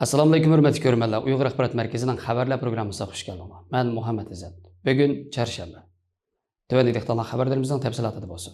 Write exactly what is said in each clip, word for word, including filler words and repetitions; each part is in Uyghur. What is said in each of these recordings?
ئەسسالامۇئەلەيكۇم، ھۆرمەتلىك كۆرۈرمەنلەر. ئۇيغۇر ئاخبارات مەركىزىنىڭ خەۋەرلەر پروگراممىسىغا خۇش كەلدىڭلار. مەن مۇھەممەت ئىززەت. بۈگۈن چارشەنبە. تۆۋەندىكى دېھقانلار خەۋەرلىرىمىزنىڭ تەپسىلاتىدا بولسۇن.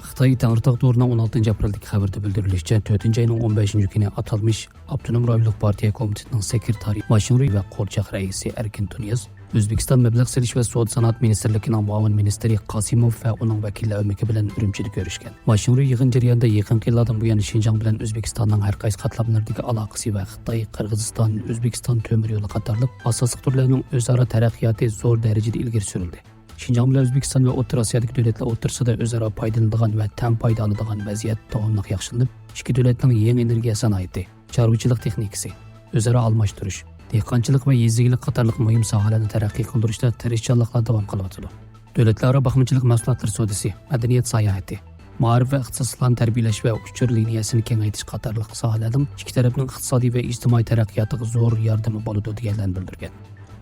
خىتاي تەڭرىتاغ تورىنىڭ ئون ئالتىنچى ئاپرېلدىكى خەۋىرىدە بىلدۈرۈلۈشىچە، تۆتىنچى ئاينىڭ ئون بەشىنچى كۈنى ئاتالمىش ئاپتونوم رايونلۇق پارتىيە كومىتېتىنىڭ سېكرېتارى ما شىڭرۇي ۋە قورچاق رەئىسى ئەركىن تۇنىياز ئۆزبېكىستان مەبلەغ سېلىش ۋە سودا سانائەت مىنىستىرلىكىنىڭ مۇئاۋىن مىنىستىرى قاسىموف ۋە ئۇنىڭ ۋەكىللىرى ئۆمىكى بىلەن ئۈرۈمچىدە كۆرۈشكەن. ما شىڭرۇي يىغىن جەريانىدا يېقىنقى يىللاردىن بۇيان شىنجاڭ بىلەن ئۆزبېكىستاننىڭ ھەر قايسى قاتلاملىرىدىكى ئالاقىسى ۋە خىتاي، قىرغىزىستان، ئۆزبېكىستان تۆمۈر يولى قاتارلىق ئاساسلىق تۈرلەرنىڭ ئۆزئارا تەرەققىياتى زور دەرىجىدە ئىلگىرى سۈرۈلدى. شىنجاڭ بىلەن ئۆزبېكىستان ۋە ئوتتۇرا ئاسىيادىكى دۆلەتلەر ئوتتۇرىسىدا ئۆزئارا پايدىلىنىدىغان ۋە تەڭ پايدا ئالىدىغان ۋەزىيەت داۋاملىق ياخشىلىنىپ، ئىككى دۆلەتنىڭ يېڭى ئېنېرگىيە سانائىتى، چارۋىچىلىق تېخنىكىسى، ئۆزئارا ئالماشتۇرۇش، دېھقانچىلىق ۋە يېزا ئىگىلىك قاتارلىق مۇھىم ساھەلەرنى تەرەققىي قىلدۇرۇشتا تىرىشچانلىقلار داۋام قىلىۋاتىدۇ. دۆلەتلەر ئارا باقمىچىلىق مەھسۇلاتلىرى سودىسى، مەدەنىيەت ساياھىتى، مائارىپ ۋە ئىختىساسلىقلارنى تەربىيەلەش ۋە ئۇچۇر لىنىيەسىنى كېڭەيتىش قاتارلىق ساھەلەردىن ئىككى تەرەپنىڭ ئىقتىسادىي ۋە ئىجتىمائىي تەرەققىياتىغا زور ياردىمى بولىدۇ، دېگەنلەرنى بىلدۈرگەن.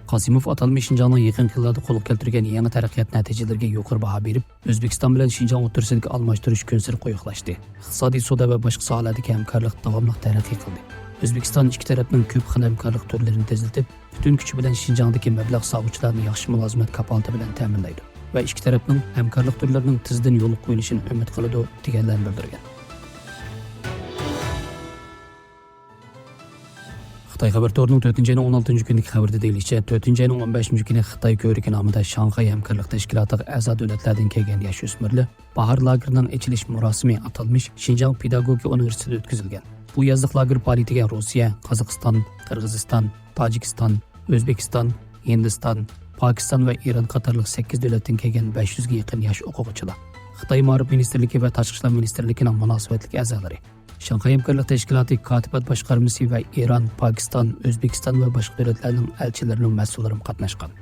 قاسىموف ئاتالمىش شىنجاڭنىڭ يېقىنقى يىللاردا قولغا كەلتۈرگەن يېڭى تەرەققىيات نەتىجىلىرىگە يۇقىرى باھا بېرىپ، ئۆزبېكىستان بىلەن شىنجاڭ ئوتتۇرىسىدىكى ئالماشتۇرۇش كۈنسېرى قويۇقلاشتى. ئىقتىسادىي، سودا ۋە باشقا ساھەلەردىكى ھەمكارلىق داۋاملىق تەرەققىي قىلدى. ئۆزبېكىستان ئىككى تەرەپنىڭ كۆپ خىل ھەمكارلىق تۈرلىرىنى تېزلىتىپ، پۈتۈن كۈچى بىلەن شىنجاڭدىكى مەبلەغ سالغۇچىلارنى ياخشى مۇلازىمەت كاپالىتى بىلەن تەمىنلەيدۇ ۋە ئىككى تەرەپنىڭ ھەمكارلىق تۈرلىرىنىڭ تېزدىن يولغا قويۇلۇشىنى ئۈمىد قىلىدۇ، دېگەنلەرنى بىلدۈرگەن. خىتاي خەۋەر تورىنىڭ تۆتىنچى ئاينىڭ ئون ئالتىنچى كۈنىدىكى خەۋىرىدە دېيىلىشىچە، تۆتىنچى ئاينىڭ ئون بەشىنچى كۈنى خىتاي كۆۋرۈكى نامىدا شاڭخەي ھەمكارلىق تەشكىلاتىغا ئەزا دۆلەتلەردىن كەلگەن ياش ئۆسمۈرلەر باھار لاگېرىنىڭ ئېچىلىش مۇراسىمى ئاتالمىش شىنجاڭ پېداگوگىكا ئۇنىۋېرسىتېتىدا ئۆتكۈزۈلگەن. بۇ يازلىق لاگېر پائالىيىتىگە روسىيە، قازاقىستان، قىرغىزىستان، تاجىكىستان، ئۆزبېكىستان، ھىندىستان، پاكىستان ۋە ئىران قاتارلىق سەككىز دۆلەتتىن كەلگەن بەش يۈزگە يېقىن ياش ئوقۇغۇچىلار، خىتاي مائارىپ مىنىستىرلىكى ۋە تاشقى ئىشلار مىنىستىرلىكىنىڭ مۇناسىۋەتلىك ئەزالىرى، شاڭخەي ھەمكارلىق تەشكىلاتى كاتىپات باشقارمىسى ۋە ئىران، پاكىستان، ئۆزبېكىستان ۋە باشقا دۆلەتلەرنىڭ ئەلچىلىرىنىڭ مەسئۇللىرىمۇ قاتناشقان.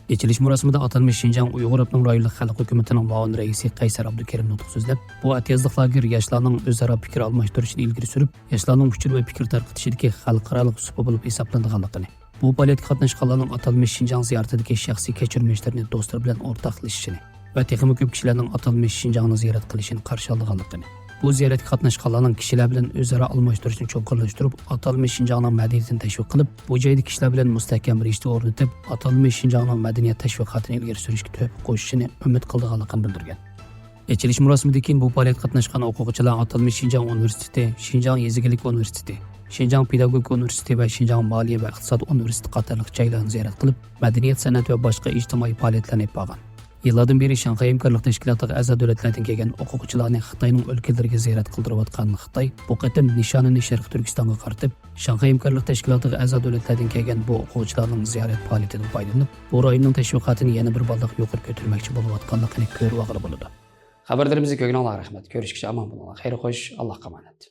ئېچىلىش مۇراسىمىدا ئاتالمىش شىنجاڭ ئۇيغۇر ئاپتونوم رايونلۇق خەلق ھۆكۈمىتىنىڭ مۇئاۋىن رەئىسى قەيسەر ئابدۇكېرىم نۇتۇق سۆزلەپ، بۇ ئەتىيازلىق لاگېر ياشلارنىڭ ئۆزئارا پىكىر ئالماشتۇرۇشىنى ئىلگىرى سۈرۈپ، ياشلارنىڭ ئۇچۇر ۋە پىكىر تارقىتىشىدىكى خەلقئارالىق سۇپا بولۇپ ھېسابلىنىدىغانلىقىنى، بۇ پائالىيەتكە قاتناشقانلارنىڭ ئاتالمىش شىنجاڭ زىيارىتىدىكى شەخسىي كەچۈرمىشلىرىنى دوستلىرى بىلەن ئورتاقلىشىشىنى ۋە تېخىمۇ كۆپ كىشىلەرنىڭ ئاتالمىش شىنجاڭنى زىيارەت قىلىشىنى قارشى ئالىدىغانلىقىنى، بۇ زىيارەتكە قاتناشقانلارنىڭ كىشىلەر بىلەن ئۆزئارا ئالماشتۇرۇشىنى چوڭقۇرلاشتۇرۇپ، ئاتالمىش شىنجاڭنىڭ مەدەنىيىتىنى تەشۋىق قىلىپ، بۇ جايدا كىشىلەر بىلەن مۇستەھكەم رىشتە ئورنىتىپ، ئاتالمىش شىنجاڭنىڭ مەدەنىيەت تەشۋىقاتىنى ئىلگىرى سۈرۈشكە تۆھپە قوشۇشىنى ئۈمىد قىلىدىغانلىقىنى بىلدۈرگەن. ئېچىلىش مۇراسىمىدىن كېيىن بۇ پائالىيەتكە قاتناشقان ئوقۇغۇچىلار ئاتالمىش شىنجاڭ ئۇنىۋېرسىتېتى، شىنجاڭ يېزا ئىگىلىك ئۇنىۋېرسىتېتى، شىنجاڭ پېداگوگىكا ئۇنىۋېرسىتېتى ۋە شىنجاڭ مالىيە ۋە ئىقتىساد ئۇنىۋېرسىتېتى قاتارلىق جايلارنى زىيارەت قىلىپ، مەدەنىيەت، سەنئەت ۋە باشقا ئىجتىمائىي پائالىيەتلەرنى ئېلىپ بارغان. يىللاردىن بېرى شاڭخەي ھەمكارلىق تەشكىلاتىغا ئەزا دۆلەتلەردىن كەلگەن ئوقۇغۇچىلارنى خىتاينىڭ ئۆلكىلىرىگە زىيارەت قىلدۇرۇۋاتقان خىتاي بۇ قېتىم نىشانىنى شەرقىي تۈركىستانغا قارىتىپ، شاڭخەي ھەمكارلىق تەشكىلاتىغا ئەزا دۆلەتلەردىن كەلگەن بۇ ئوقۇغۇچىلارنىڭ زىيارەت پائالىيىتىدىن پايدىلىنىپ، بۇ رايوننىڭ تەشۋىقاتىنى يەنە بىر بالداق يۇقىرى كۆتۈرمەكچى بولۇۋاتقانلىقىنى كۆرۈۋالغىلى بولىدۇ. خەۋەرلىرىمىزنى كۆرگىنىڭلارغا رەھمەت. كۆرۈشكىچە ئامان بولۇڭلار. خەير خوش، ئاللاھقا ئامانەت.